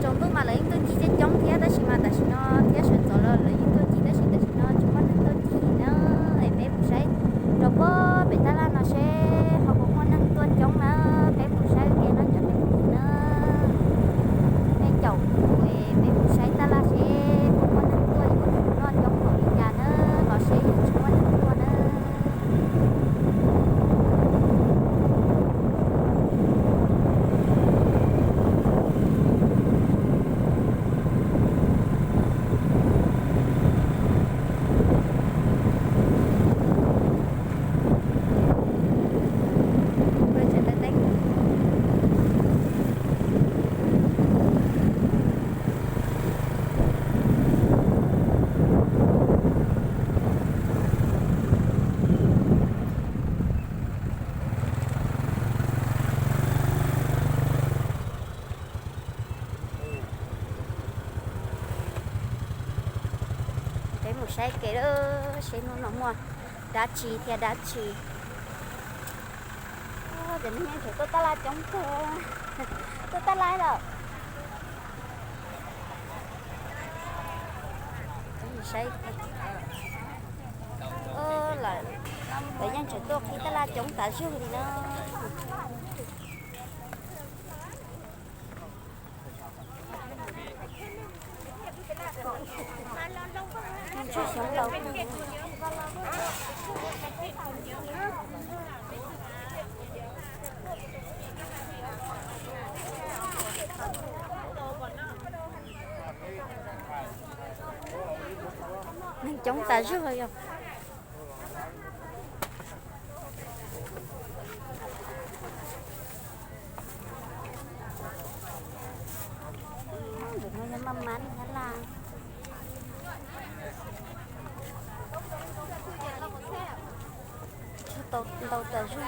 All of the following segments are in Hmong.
Tsaus ntuj mas lawv yeej tuaj ncig coob coob thiab, tab sis mas tam sim no thiab sawv ntxov los lawv yeej tuaj ncig, tab sis tam sim no tsis muaj neeg tuaj ncig na. Es peb mus saib rau puag pem tab laj no seb ho puas muaj neeg tuaj coob na. Peb mus saib ua ke no cov me phooj ywg na. Peb caum tus es peb mus saib tab laj seb puas muaj neeg tuaj yuav tus noj coob npaum li cas na, los seb yog tsis muaj neeg tuaj na. Peb mus saib kev lawm seb hnub no muaj dab tsi thiab dab tsi. Cov neeg yeej tseem tuaj tab laj coob kawg, tuaj tab laj lawm. Saib, lawv yeej tseem tuaj qhib tab laj coob tas zog li na. Neeg coob tas zog yog. Ntawm no yog maj mab nyab laj. Ntau tas zog.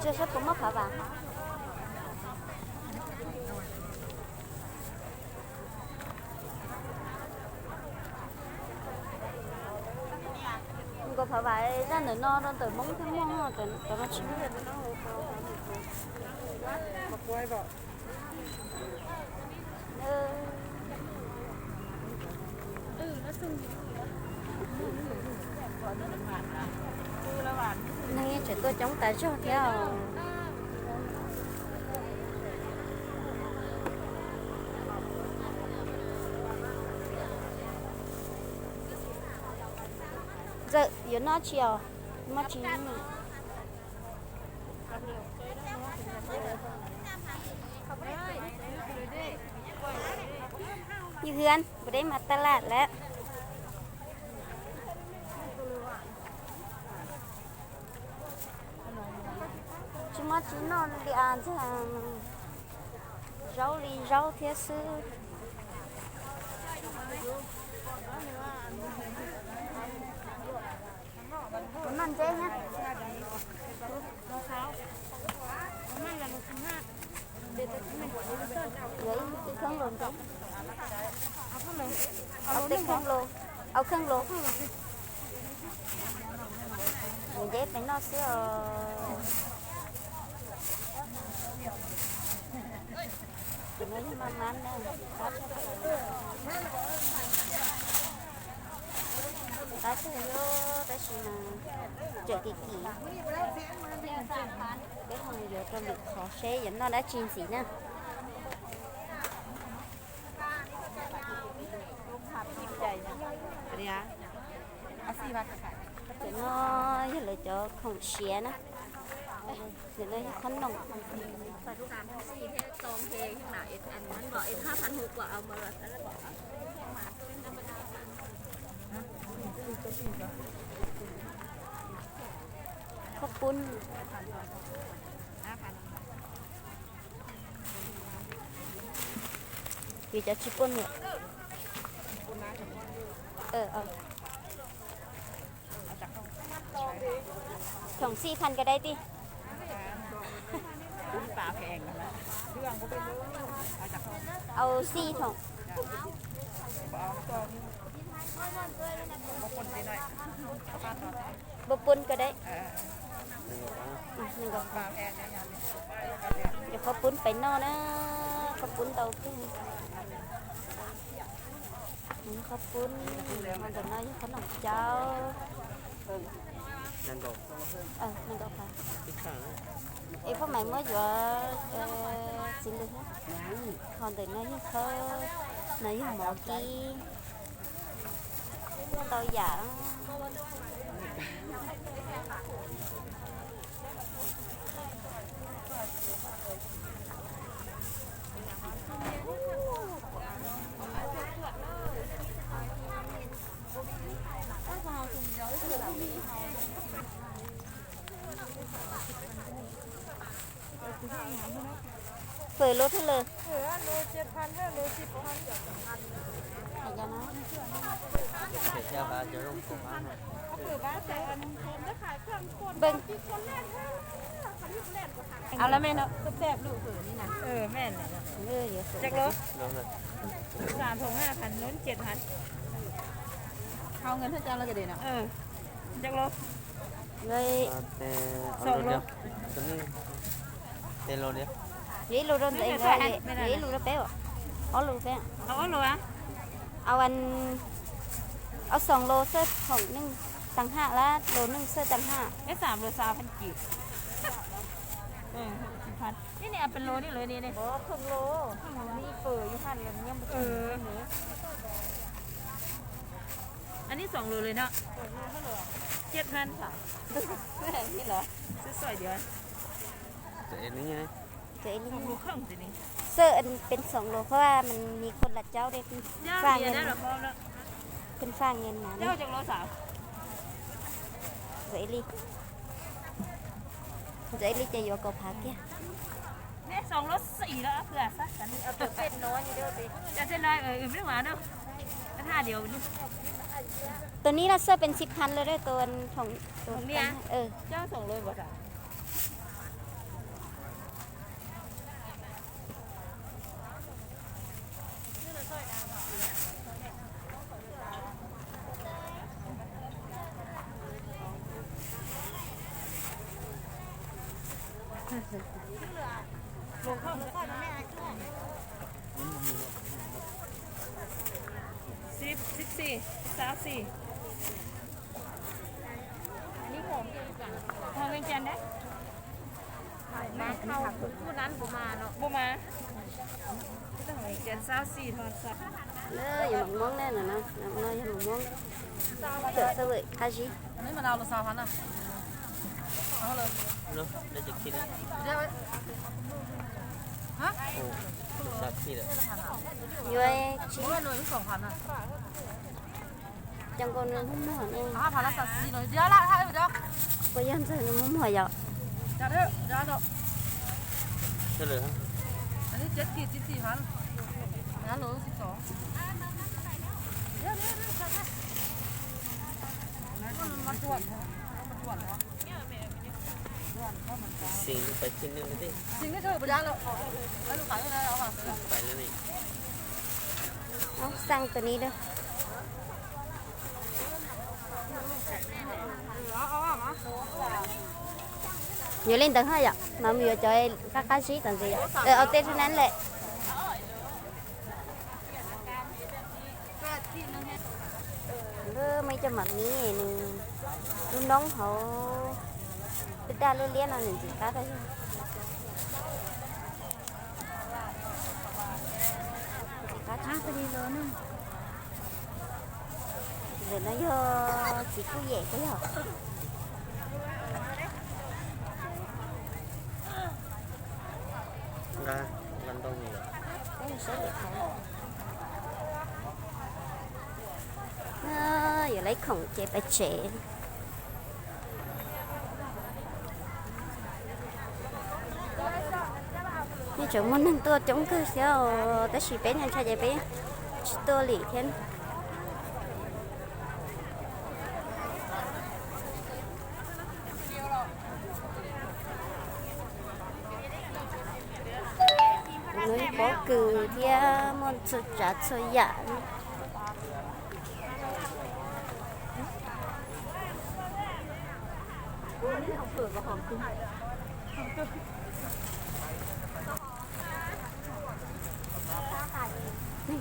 Tsis saib puas muaj phav vam. Nkaus phav vam zaj ntawm no rau ntawm Hmoob thiab muaj, cov no tsis muaj. Neeg yeej tseem tuaj coob tas zog thiab. Ntxawm, yuav noj tsi os? Muaj tsi? Ib hwv npua deb mas taj laj lawm. Tsis muaj tsi noj li as, ntxhais, zaub li zaub thiab xwb. Kuv noj ntses na. Yuav ib kheej los ntses. Au kheej los, au kheej los. Kuv nceb pem noj xwb os. Tus no yog maj mab na, qab tshaj, qab tshaj li, tab sis mas tseem kim kim. Peb mus yuav rau lwm qhov seb yuav noj dab tsi ntxiv na. Cov no yog lawv cov khoom siav na. Cov no yog qhob noom. Qhob pub. Vim cov tsis puaj nyiam. Khoom xij phaj ka dai tij. Au xij khoom. Puab pun ko deb. Yog qhov pun pem no na, qhov pun ntau kawg. Qhov pun, ho ntawm no yog qhov noom cauv. Es Phaj Maiv muab yuav txiv lws thiab. Ho ntawm no yog qhov, no yog mov kib. Muaj ntau yam. Fawm lus thiab lawm. Npawg, ao lawm me no, teb lub fawm ni na. Cov lus, xam thoo hab phav, lub ces phav. Hau nqe thaj cov lus, cov lus, ib lus rau ntawd, ib lus rau peb, ob lus peb. Au, ob xoom lus xawb thoom neej tag haj lab lus neej xawb tag haj. Anib xoom lus lawm no. Ces phav, xwb xwb diam. Xawb peb xoom lus,เพราะว่ามันมีคนละเจ้าด้วย เป็นฝ้าเงิน เป็นฝ้าเงินนะ Ntxawm ib li, ntxawm ib li ces yuav kaum phav kiag. Tus nib no xawb peb xib phav lawm, tus thoom, tus Xib, xib xis, xib xav xis. Ho Vias Cas dab? Puas mas? Vias Cas xav xis ho xav. Yog maum Moob ne, no yog maum Moob. Txawm xav vwm qab zib. Yuav tsis Cov nkaus nws muag muag ne. Puas yog ntxawg nws muag muag yom? Xeev pais tsis nws li. Pais li ne. Ob xeev tus ni lawm. Yuav li ntawd haj yom, mas mus yuav cov qab qab zib tom ntxiv yom. Au tej rau nan lawm. Muaj ib co mam miv nws lub noob hauv, lub daj lub liab no nws ntxim qab tag. Ntxim qab tshaj li los na. Ntawm no yog txiv kuj yem koj yog. Nqa, nqa ntoo. Yuav lawv khoom ces pais tsev. Yeej tseem muaj neeg tuaj coob kawg thiab os, tab sis peb nyob ntshai ces peb tsis tuaj li thiab. Lawv pob kws thiab muaj txhua tsav txhua yam. Neeg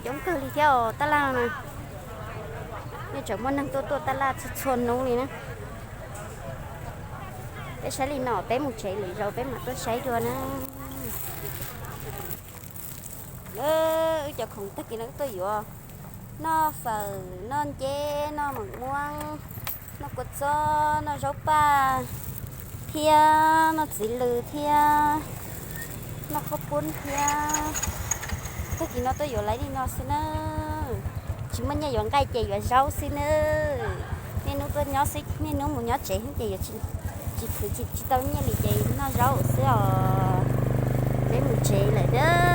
coob kawg li thiab os, tab laj no na. Nej tseem muaj neeg tuaj tuaj tab laj txhua txhua hnub li na. Peb saib li no peb mus tsev lwm zaus peb mam tuaj saib dua na. Wb cov khoom tag kis no wb tuaj yuav noj fawm, noj nceb, noj mom muab, noj kua txob, noj zaub paj thiab noj txiv lws thiab noj khaub poob thiab. Tag kis no tuaj yuav laiv li no xwb na. Tsis muaj nyiaj yuav nqaij ces yuav zaub xwb na. Niaj hnub tuaj nyob xwb, niaj hnub mus nyob tsev ces yuav tsis, tsis khwv tsis, tsis tau nyiaj li ces noj zaub xwb os. Peb mus tsev lawm na.